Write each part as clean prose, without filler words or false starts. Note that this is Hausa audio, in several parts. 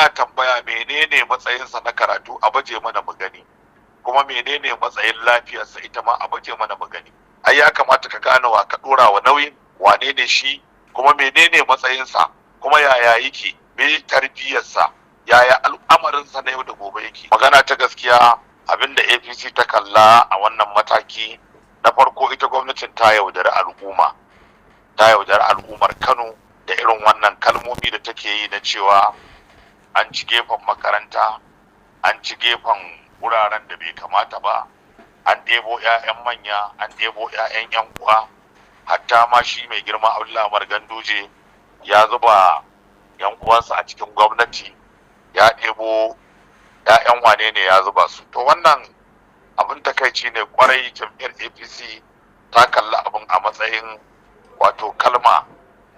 Muna tambaya menene matsayinsa na karatu, a baje mana mu gani. Kuma menene matsayin lafiyarsa, ita ma a baje mana mu gani. Ai ya kamata ka gane wa ka dora wa nauyin, wane ne shi, kuma menene matsayinsa, kuma yaya yake, me tarbiyyarsa, yaya al'amarinsa na yau da gobe yake. Magana ta gaskiya, abinda APC ta kalla a wannan mataki na farko, ita gwamnatin ta yaudari al'umma, ta yaudari al'ummar Kano da irin wannan kalmomi da take yi na cewa an ci gefen makaranta, an ci gefen wuraren da bai kamata ba, an ɗebo 'ya'yan manya, an ɗebo 'ya'yan 'yan uwa, hatta ma shi mai girma Abdullahi Umar Ganduje ya zuba 'yan uwansa a cikin gwamnati, ya ɗebo 'ya'yan wane ne ya zuba su. To wannan abin takaici ne kwarai. Jam'iyyar APC ta kalli abin a matsayin wato kalma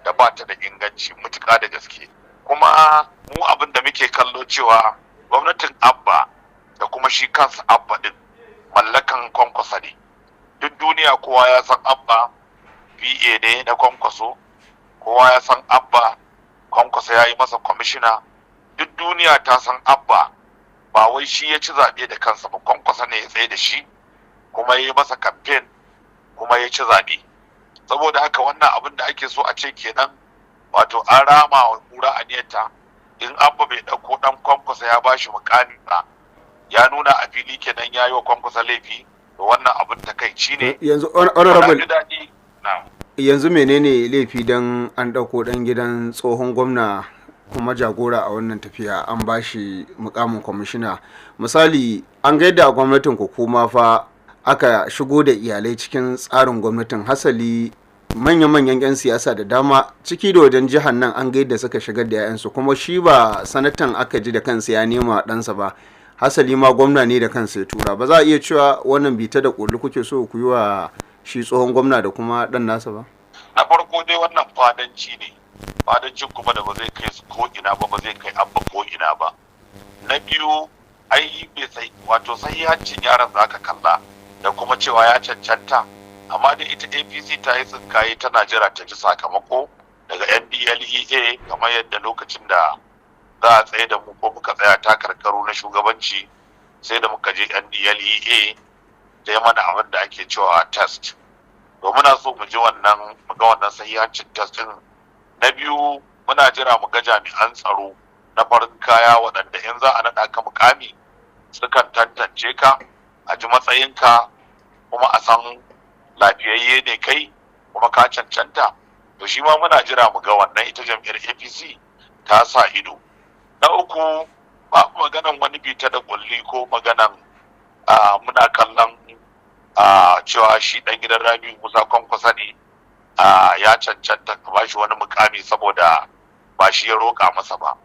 da ba ta da inganci mutuƙa da gaske. Kuma mu abin da muke kallo cewa gwamnatin Abba da kuma shi kansa Abba din mallakan Kwankwasa ne. Duk duniya kowa ya san Abba PA ne na Kwankwaso, kowa ya san Abba Kwankwasa ya yi masa kwamishina. Duk duniya ta san Abba ba wai shi ya ci zaɓe da kansa ba, Kwankwasa ne ya tsaye da shi kuma ya yi masa kamfen kuma ya ci zaɓe. Saboda haka wannan abin da ake so a ce kenan, wato an rama wa kura aniyarta. In Abba bai ɗauko ɗan Kwankwasa ya bashi mukami ba, ya nuna a fili kenan ya yi wa Kwankwasa laifi. To wannan abin takaici ne. Yanzu honorable, daɗi na yanzu menene laifi dan an ɗauko ɗan gidan tsohon gwamna kuma jagora a wannan tafiya an ba shi mukamin kwamishina? Misali, an ga yadda a gwamnatin ku kuma fa aka shigo da iyalai cikin tsarin gwamnatin, hasali manya-manyan 'yan siyasa da dama ciki da wajen jihar nan an ga yadda suka shigar da 'ya'yansu. Kuma shi ba sanatan aka ji da kansa ya nema ɗansa ba, hasali ma gwamna ne da kansa ya tura. Ba za a iya cewa wannan bita da kulli kuke so ku yi wa shi tsohon gwamna da kuma ɗan nasa ba? Na farko dai wannan fadanci ne, fadancin kuma da ba zai kai su ko ina ba, ba zai kai Abba ko ina ba. Na biyu, ai bai sai wato sahihancin yaron zaka kalla da kuma cewa ya cancanta. Amma dai ita APC ta yi tsinkaye, tana jira ta ji sakamako daga NDLEA, kamar yadda lokacin da za a tsaye da mu ko muka tsaya takarkaru na shugabanci, sai da muka je NDLEA ta yi mana abin da ake cewa test. To muna so mu ji wannan, mu ga wannan sahihancin test din. Na biyu, muna jira mu ga jami'an tsaro na farin kaya, waɗanda in za a naɗa ka mukami sukan tantance ka, a ji matsayinka, kuma a san lafiyayye ne kai kuma ka cancanta. To shi ma muna jira mu ga wannan, ita jam'iyyar APC ta sa ido. Na uku, ba maganan wani bita da kulli ko maganan muna kallon cewa shi dan gidan Rabi'u Musa Kwankwasa ne, ya cancanta ka bashi wani mukami saboda ba shi ya roƙa masa ba.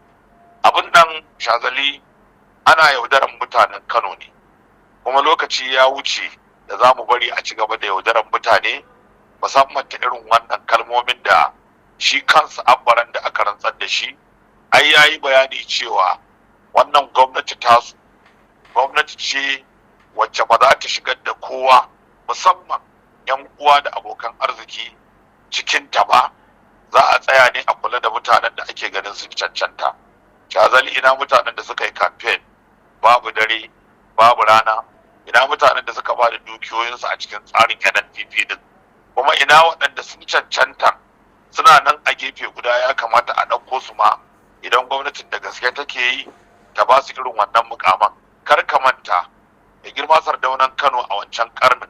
Abin nan, Shazali, ana yaudaran mutanen Kano ne, kuma lokaci ya wuce da za mu bari a ci gaba da yaudaran mutane, musamman ta irin wannan kalmomin da shi kansa Abbaran da aka rantsar da shi ai ya yi bayani cewa wannan gwamnati tasu gwamnati ce wacce ba za ta shigar da kowa, musamman 'yan uwa da abokan arziki, cikinta ba. Za a tsaya ne a kula da mutanen da ake ganin sun cancanta. Shazali, ina mutanen da suka yi kamfen babu dare babu rana? Ina mutanen da suka ba da dukiyoyinsu a cikin tsarin NNPP din? Kuma ina waɗanda sun cancanta suna nan a gefe guda, ya kamata a ɗauko su ma idan gwamnatin da gaske take yi ta ba su irin wannan mukaman? Kar ka manta da girma Sardaunan Kano a wancan karnin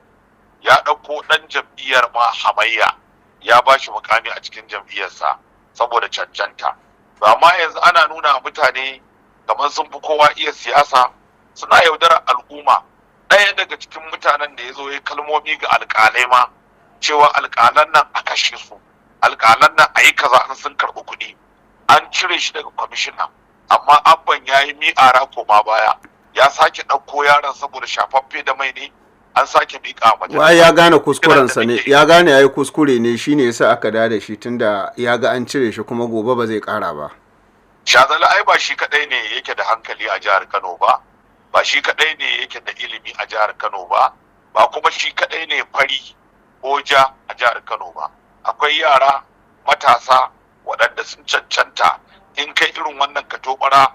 ya ɗauko ɗan jam'iyyar ma hamayya ya ba shi mukami a cikin jam'iyyarsa saboda cancanta. Amma yanzu ana nuna mutane kamar sun fi kowa iya siyasa, suna yaudarar al'umma. Ɗaya daga cikin mutanen da ya zo ya kalmomi ga alƙalai ma cewa alƙalan nan a kashe su, alƙalan nan a yi kaza in sun karɓi kuɗi, an cire shi daga kwamishina. Amma Abban ya yi mi'ara koma baya, ya sake ɗauko yaron saboda shafaffe da mai ne, an sake miƙa majalisa. Wai ya gane kuskurensa ne, ya gane ya yi kuskure ne, shine yasa aka da shi, tunda ya ga an cire shi kuma gobe ba zai ƙara ba. Shazali, ai ba shi kadai ne yake da hankali a jihar Kano ba, ba shi kadai ne yake da ilimi a jihar Kano ba, ba kuma shi kadai ne fari ko ja a jihar Kano ba. Akwai yara matasa waɗanda sun cancanta. In kai irin wannan katobara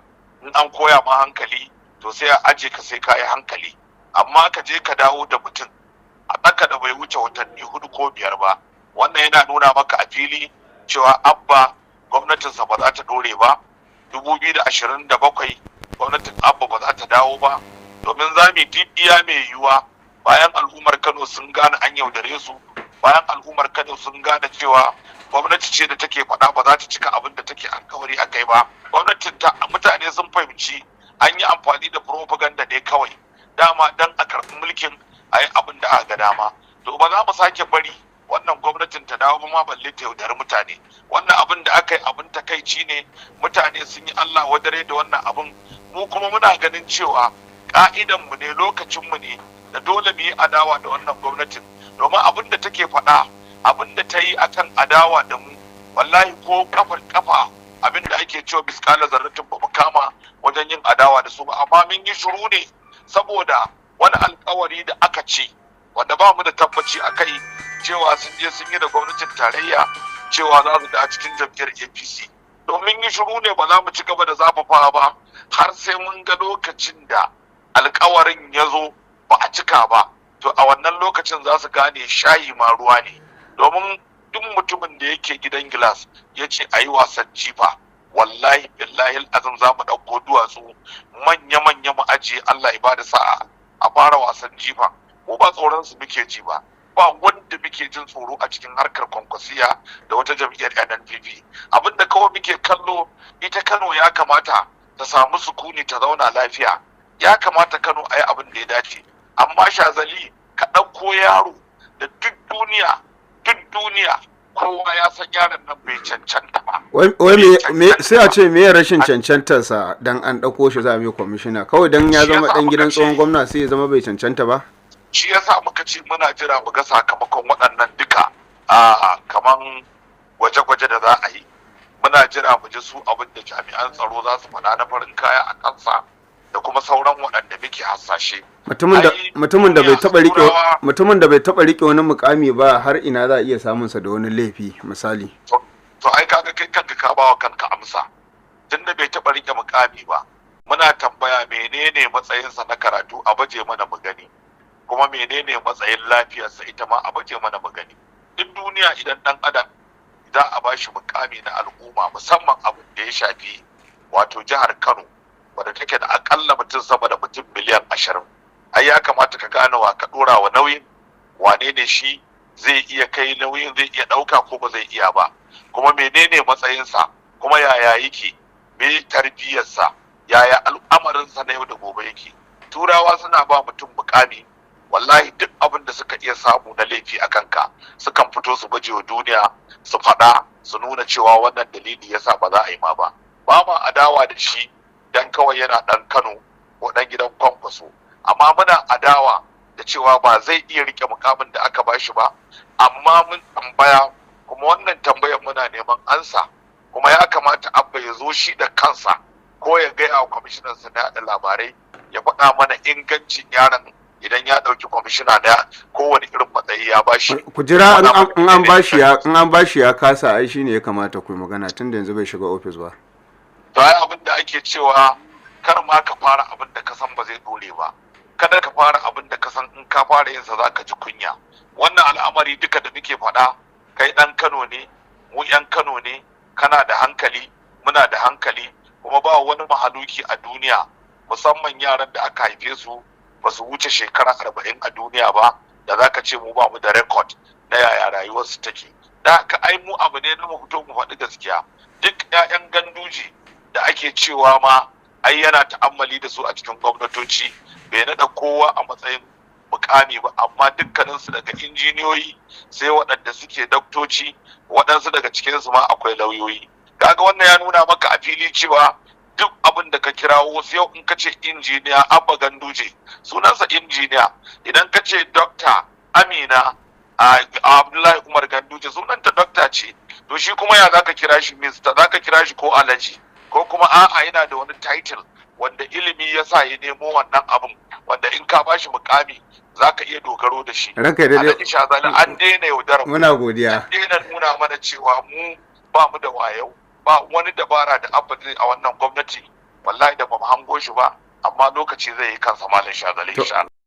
In an koya ma hankali, to sai a aje ka sai ka yi hankali. Amma ka je ka dawo da mutum a tsaka da bai wuce watanni 4 ko 5 ba, wannan yana nuna maka a fili cewa Abba gwamnatinsa ba za ta dore ba. 2027 gwamnatin Abba ba za ta dawo ba, domin za mu yi iya mai yiwuwa bayan al'ummar Kano sun gane an yaudare su, bayan al'ummar Kano sun gane cewa gwamnati ce da take faɗa ba za ta cika abin da take alkawari a kai ba. Gwamnatin ta mutane sun fahimci an yi amfani da propaganda ne kawai dama dan a karɓi mulkin a yi abin da aka ga dama. To ba za mu sake bari wannan gwamnatin ta dawo ba ma, balle ta yaudari mutane. Wannan abin da aka yi abin takaici ne. Mutane sun yi Allah wadare da wannan abin. Mu kuma muna ganin cewa ka'idan mu ne, lokacin mu ne da dole mu yi adawa da wannan gwamnatin, domin abin da take faɗa, abin da ta yi akan adawa da mu, wallahi ko kafar kafa abin da ake cewa miskala zarratin ba mu kama wajen yin adawa da su ba. Amma mun yi shiru ne saboda wani alkawari da aka ce, wanda ba mu da tabbaci a kai, cewa sun je sun yi da gwamnatin tarayya cewa za su da a cikin jam'iyyar APC. Domin yi shiru ne, ba za mu ci gaba da zafafa ba har sai mun ga lokacin da alkawarin ya zo ba a cika ba. To a wannan lokacin za su gane shayi ma ruwa ne, domin duk mutumin da yake gidan gilas ya ce a yi wasan jifa, wallahi billahi azum za mu ɗauko duwatsu manya-manya mu ajiye. Allah ya bada sa'a a fara wasan jifa. Mu ba tsoron su muke ji ba, ba wanda muke jin tsoro a cikin harkar Kwankwasiya da wata jam'iyyar NNPP. Abinda kawai muke kallo, ita Kano ya kamata ta samu sukuni, ta zauna lafiya. Ya kamata Kano a yi abin da ya dace. Amma Shazali, ka ɗauko yaro da duk duniya, duk duniya kowa ya san yaron nan bai cancanta ba. Wai sai a ce me rashin cancantarsa dan an ɗauko shi za a mai kwamishina? Kawai dan ya Shi zama yasa ɗan gidan muka ce- tsohon gwamna sai ya zama bai cancanta ba? Shi yasa muka ce muna jira mu ga sakamakon waɗannan duka a kaman gwaje-gwaje da za a yi. Muna jira mu ji su abin da jami'an tsaro za su faɗa na farin kaya a kansa da kuma sauran waɗanda muke hasashe. Mutumin da Ai, mutumin da bai duniya taba rike Turawa- mutumin da bai taba rike wani mukami ba, har ina za a iya samun sa da wani laifi misali? To ai kaga kai kanka ka bawa kanka amsa. Tunda bai taɓa rike mukami ba, muna tambaya menene matsayinsa na karatu, a baje mana mu gani. Kuma menene matsayin lafiyarsa, ita ma a baje mana mu gani. Duk duniya idan dan adam za a bashi mukami na al'umma, musamman abin da ya shafi wato jihar Kano wadda take da akalla mutum sama da mutum miliyan 20, ai ya kamata ka gane wa ka dora wa nauyin, wane ne shi, zai iya kai nauyin, zai iya ɗauka ko ba zai iya ba, kuma menene matsayinsa, kuma yaya yake, me tarbiyyarsa, yaya al'amarinsa na yau da gobe yake. Turawa suna ba mutum mukami, wallahi duk abin da suka iya samu na laifi a kanka sukan fito su baje wa duniya, su faɗa, su nuna cewa wannan dalili yasa ba za a yi ma ba. Ba ma adawa da shi dan kawai yana ɗan Kano ko ɗan gidan Kwankwaso, amma muna adawa da cewa ba zai iya rike mukamin da aka bashi ba. Amma mun tambaya, kuma wannan tambayar muna neman ansa. Kuma ya kamata Abba ya zo shi da kansa ko ya gaya wa kwamishinansa na yaɗa labarai, ya faɗa mana ingancin yaron idan ya ɗauki kwamishina na kowane irin matsayi ya bashi. Ku jira in an bashi ya kasa, ai shine ya kamata ku yi magana, tunda yanzu bai shiga ofis ba. To ai abin da ake cewa, kar ma ka fara abin da ka san ba zai dore ba. Kada ka fara abin da ka san in ka fara yin sa zaka ji kunya. Wannan al'amari duka da muke faɗa, kai ɗan Kano ne, mu 'yan Kano ne, kana da hankali, muna da hankali, kuma ba wani mahaluki a duniya, musamman yaran da aka haife su ba su wuce shekara 40 a duniya ba, da zaka ce mu ba mu da record na yaya rayuwarsu take. Da haka ai mu abu ne na mu fito mu faɗi gaskiya. Duk 'ya'yan Ganduje da ake cewa ma ai yana ta'ammali da su a cikin gwamnatoci, bai naɗa kowa a matsayin mukami ba, amma dukkaninsu daga injiniyoyi sai waɗanda suke daktoci, waɗansu daga cikinsu ma akwai lauyoyi. Kaga wannan ya nuna maka a fili cewa duk abin da ka kirawo wasu yau, in ka ce Injiniya Abba Ganduje, sunansa injiniya. Idan ka ce Dokta Amina Abdullahi Umar Ganduje, sunanta dokta ce. To shi kuma ya zaka kira shi? Mister zaka kira shi ko Alhaji, ko kuma a'a yana da wani title wanda ilimi ya sa ya nemo wannan abin, wanda in ka bashi mukami zaka iya dogaro da shi? Ranka ya daɗe. Alhaji Shazali, an daina yaudarar mu. Muna godiya. An daina nuna mana cewa mu ba mu da wayau. Ba wani dabara da Abba zai a wannan gwamnati. Wallahi da ba mu hango shi ba, amma lokaci zai yi kansa, Malam Shazali, insha Allah.